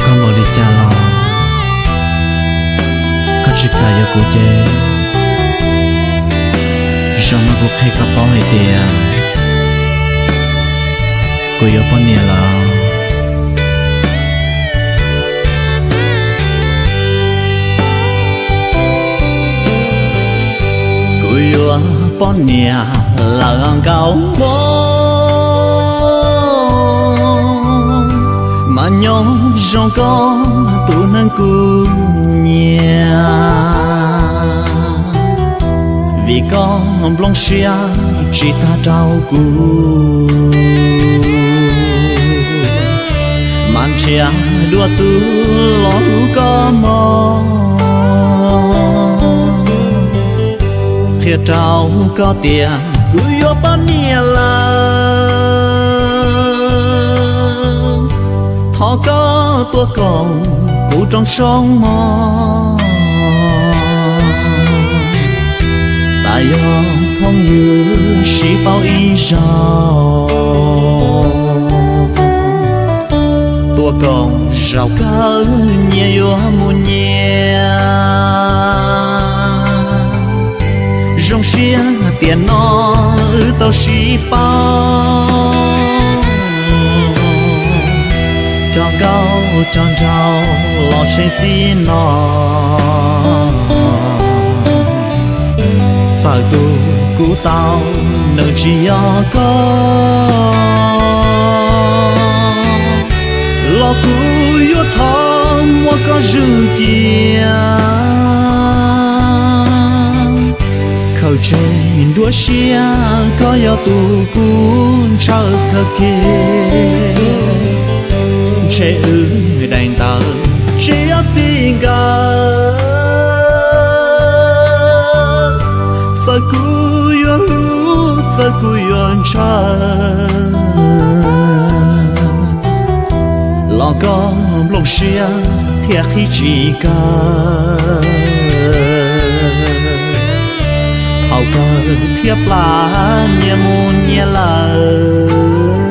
Koj npaum li cas los koj tsis kam yuav kuv ces, zaum no kuv qhia koj paub hais tias kuv yuav poj niam lawm. Kuv yuav poj niam lawm Nkauj Muas, mas nyob zoo koj tus neeg kuv nyiam, vim koj nplooj siab tsis tag rau kuv, mas nrhiav dua tus los hlub koj mog. Qhia rau koj tias kuv yuav poj niam lawm, thov koj tuaj koom kuv rooj soob mog. Tas yog phooj ywg sib paub ib zaug, tuaj koom zaum kawg nyias yuav mus nyias. Zoo siab tiam no wb tau sib paub, cov nkauj cov nraug los tshee txij no. Txawm tus kuv tau nws tsis yog koj, los kuv yuav thov muab koj zwm cia. Khaws tseg nruab siab koj yog tus kuv ntshaw kawg kiag, ntshe wb daim ntawv tsis yog txij nkawm. Txawm kuv yuav hlub txawm kuv yuav ntshaw, los koj nplooj siab thiaj qhib tsis kaw. Thaum kawg thiab plam nyias mus nyias lawm,